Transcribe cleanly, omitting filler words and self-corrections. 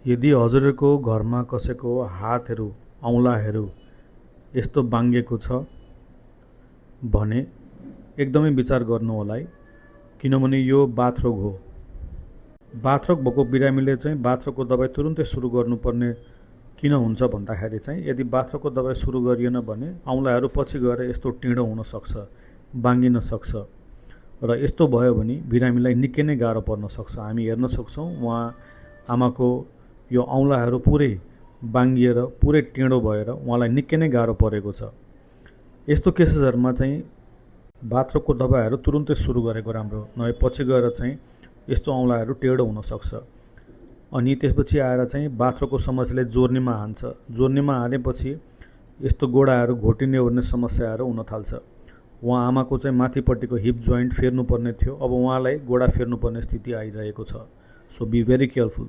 यदि हजुरको घरमा कसैको हातहरू औँलाहरू यस्तो बाङ्गेको छ भने एकदमै विचार गर्नु होला है, किनभने यो बाथरोग हो। बाथरोग भएको बिरामीले चाहिँ बाथरोगको दबाई तुरुन्तै सुरु गर्नुपर्ने किन हुन्छ भन्दाखेरि चाहिँ यदि बाथरोगको दबाई सुरु गरिएन भने औँलाहरू पछि गएर यस्तो टिँडो हुन सक्छ, बाङ्गिन सक्छ र यस्तो भयो भने बिरामीलाई निकै नै गाह्रो पर्न सक्छ। हामी हेर्न सक्छौँ उहाँ आमाको यो औँलाहरू पुरै बाङ्गिएर पुरै टिँडो भएर उहाँलाई निकै नै गाह्रो परेको छ। यस्तो केसेसहरूमा चाहिँ बाथरोगको दबाईहरू तुरुन्तै सुरु गरेको राम्रो, नभए पछि गएर चाहिँ यस्तो औँलाहरू टेढो हुन सक्छ। अनि त्यसपछि आएर चाहिँ बाथरोगको समस्याले जोर्नीमा हान्छ। जोर्नीमा हानेपछि यस्तो गोडाहरू घोटिने ओर्ने समस्याहरू हुन थाल्छ। उहाँ आमाको चाहिँ माथिपट्टिको हिप जोइन्ट फेर्नुपर्ने थियो, अब उहाँलाई गोडा फेर्नुपर्ने स्थिति आइरहेको छ। So be very careful.